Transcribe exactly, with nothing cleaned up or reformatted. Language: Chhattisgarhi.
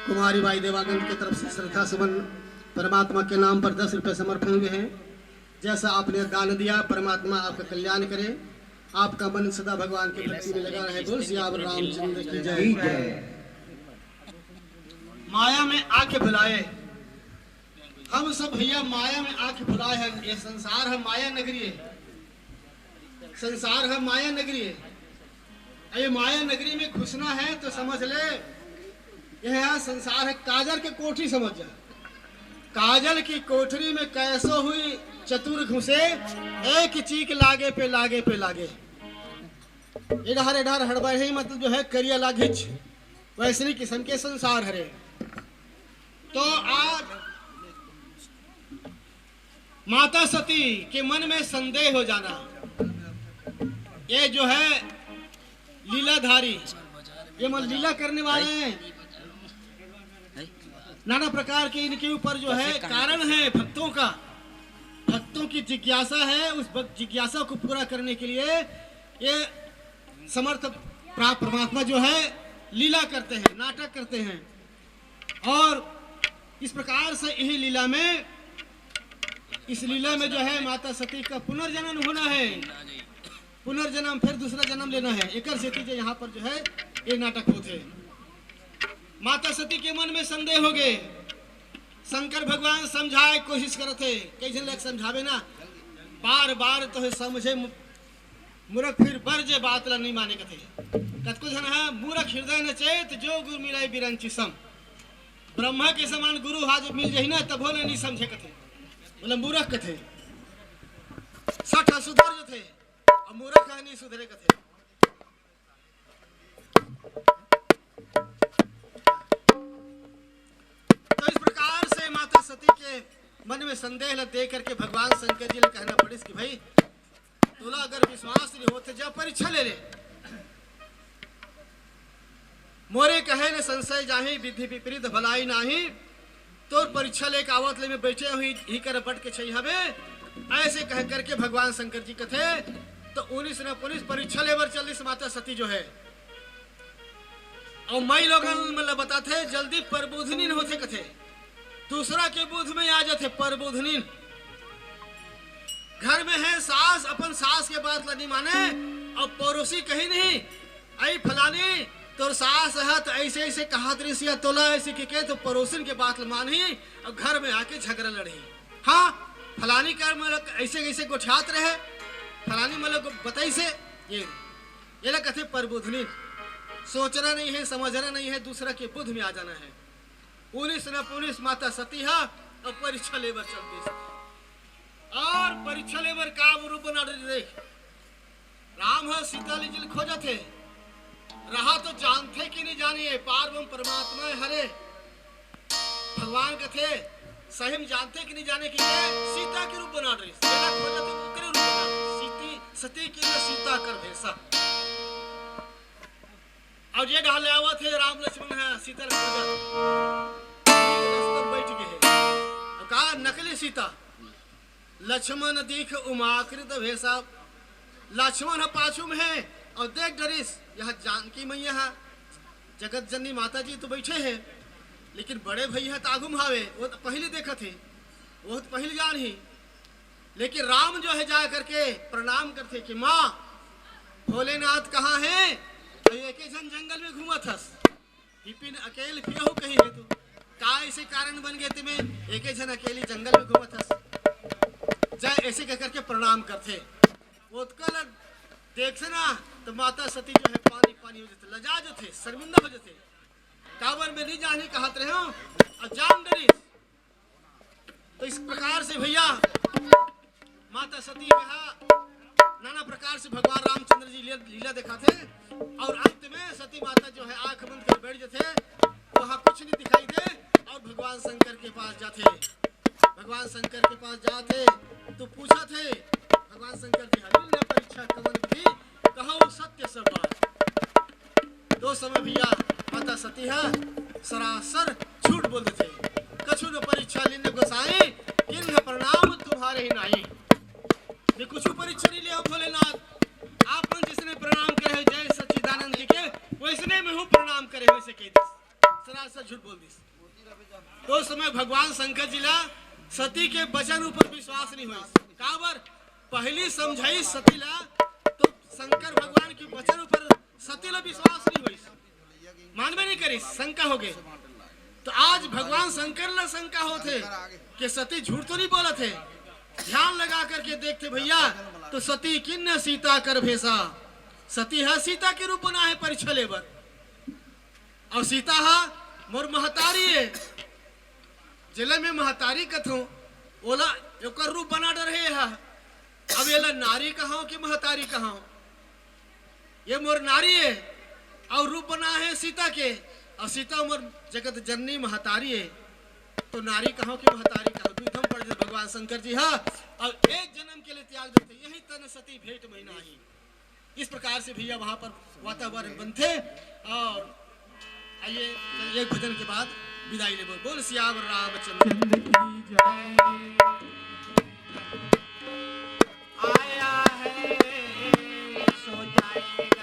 कुमारी बाई देवांगन की तरफ से श्रद्धा सुमन परमात्मा के नाम पर दस रुपए समर्पण हुए हैं। जैसा आपने दान दिया, परमात्मा आपका कल्याण करे, आपका मन सदा भगवान की भक्ति में लगा रहे। बोल सियावर रामचंद्र की जय। माया में आके भुलाए, हम सब भैया माया में आके भुलाए हैं। ये संसार है, माया नगरी है। संसार है, माया नगरी है। ये माया नगरी में घुसना है तो समझ ले, यह संसार है, काजल के कोठरी समझ जा। काजल की कोठरी में कैसो हुई चतुर घुसे, एक चीक लागे पे लागे पे लागे। एडहर एडहर हड़बड़े ही, मतलब जो है करिया लागिच, वैसनी किस्म के संसार हरे। तो आज माता सती के मन में संदेह हो जाना, ये जो है लीलाधारी, ये मन लीला करने वाले हैं, नाना प्रकार के इनके ऊपर जो है कारण है भक्तों का, भक्तों की जिज्ञासा है। उस भक्त जिज्ञासा को पूरा करने के लिए ये समर्थ प्रा-, परमात्मा जो है लीला करते हैं, नाटक करते हैं। और इस प्रकार से यही लीला में, इस लीला में जो है माता सती का पुनर्जन्म होना है, पुनर्जन्म, फिर दूसरा जन्म लेना है। एकर सेती जो यहाँ पर जो है ये नाटक होते हैं। माता सती के मन में संदेह हो गए। शंकर भगवान समझाए कोशिश करत हे, कई झन लग समझावे ना, बार बार तो हे समझे मु-, मूर्ख फिर बर जे बात ला नहीं माने कथे। कतको झन हा मूर्ख हृदय न चेत, जो गुर मिलाई बिरंची सम। ब्रह्मा के समान गुरु हा जो मिल जाही ना, तभो ले नहीं समझे कथे, बोले मूर्ख कथे। सठ सुधर जथे, अब मूर्ख हा नहीं सुधरे कथे। तो इस प्रकार से माता सती के मन में संदेह ल दे करके भगवान शंकर जी ल कहना पड़िस कि भाई, तोला अगर विश्वास नहीं होत हे, जा परीक्षा ले ले। मोरे कहे न संशय जाही, विधि विपरीत भलाई नाही। तोर परीक्षा लेके आवत ले मैं बैठे हुई ही कर बट के छई हवे। ऐसे कह करके भगवान शंकर जी कथे, तो उन्नीस न पुलिस परीक्षा लेबर चलिस माता सती जो है। और माई लोगन मन ल बताथे, जल्दी परबोधनी न होथे कथे, दूसरा के बुध में आ जाथे परबोधनी। घर में है सास, अपन सास के बात ला नहीं माने, और पड़ोसी कहीं नहीं, "आई फलानी, तोर सास ह त ऐसे ऐसे कहत रहिस या तोला ऐसे के, के तो पड़ोसिन के बात ल मानही, और घर में आके झगड़ा लड़ही। हाँ, फलानी कर मतलब ऐसे ऐसे गोठियात रहे, फलानी मतलब बताइसे।" ये, ये ला कथे परबोधनी। सोचना नहीं है, समझना नहीं है, दूसरा के बुध में आ जाना है। उन्नीस न पुलिस माता सती हा अब परीक्षा लेबर चल दिस। और परीक्षा लेबर का रूप बना रही देख, राम ह सीता ली जिल खोजत हे, रहा तो जानथे कि नहीं जाने, ये पार ब्रह्म परमात्मा हरे, भगवान कथे, सही में जानथे कि नहीं जाने कि ये सीता के रूप बना रही, सीता खोजत हे, ओकरे रूप बना रही, सीती, सती के लिए सीता कर भेसा। और ये डाले आवत हे राम लक्ष्मण ह सीता ल खोजत, रस्ता बैठ गए हे। अब का नकली सीता, लक्ष्मण दिख उमाकृत भेसा। लक्ष्मण ह पाछू में हे और देख डरिस, यह जानकी मैया ह, जगत जननी माता जी तो बैठे हे, लेकिन बड़े भैया त आगू में हावे, वो तो पहली देखत हे, वो तो पहली जान ही। लेकिन राम जो है जा करके प्रणाम करथे कि माँ, भोलेनाथ कहाँ हे? तो एके झन जंगल में घूमत हस, विपिन अकेल फिरहु कहीं हे तू, का ऐसे कारण बन गए तुम्हें, एके झन अकेली जंगल में घूमत हस? जय ऐसे कह करके प्रणाम करथे। ओतका ल देखथे ना, तो माता सती जो है पानी पानी हो जाथे, लजा जाथे, शर्मिंदा हो जाथे। काबर में नहीं जानी कहत रहे हो, और जान डरिस। तो इस प्रकार से भैया माता सती कहा नाना प्रकार से भगवान रामचंद्र जी लीला, लीला दिखाथे और अंत में सती माता जो है आंख बंद कर बैठ जाथे, वहां कुछ नहीं दिखाई दे और भगवान शंकर के पास जाथे। भगवान शंकर के पास जाथे तो पूछथे, भगवान शंकर जी हरिल न परीक्षा कवन विधि, कहौ सत्य सब बात। तो समय भैया माता सती ह सरासर झूठ बोल देथे, कछु न परीक्षा लीन्ह गोसाई, कीन्ह प्रणाम तुम्हारे ही नाई। मैं कुछ परीक्षा नहीं लिया भोलेनाथ, आप मन जिसने प्रणाम करे हो, जय कह दिस, सरासर झूठ बोल दिस। तो समय भगवान शंकर जी ला सती के वचन ऊपर विश्वास नहीं होइस। काबर? पहली समझाइस सती ला, तो शंकर भगवान के वचन ऊपर सती ला विश्वास नहीं होइस, मानबे नहीं करिस, शंका हो गए। तो आज भगवान शंकर ला शंका होथे कि सती झूठ तो नहीं बोलत हे। ध्यान लगा करके देखथे भैया, तो सती किन्न सीता कर भेसा, सती ह सीता के रूप बना हे परीक्षा ले बर। अउ सीता ह मोर महतारी हे, जेला मैं महतारी कथों, ओला ओकर रूप बना डरे हे ह। अब एला नारी कहां कि महतारी कहां? ये मोर नारी हे, अउ रूप बना हे सीता के, अउ सीता मोर जगत जननी महतारी हे, तो नारी कहां कि महतारी कहां? दुविधा म पड़ जाथे भगवान शंकर जी ह। अउ एक जन्म के लिए त्याग देथे, यही तन सती भेंट मही नाही। इस प्रकार से भैया वहां पर वातावरण बनथे। अउ आइए, चलिए, एक भजन के बाद विदाई लेबो। बोल सियावर रामचंद्र चंद्र की जय। आया है सो जाएगा।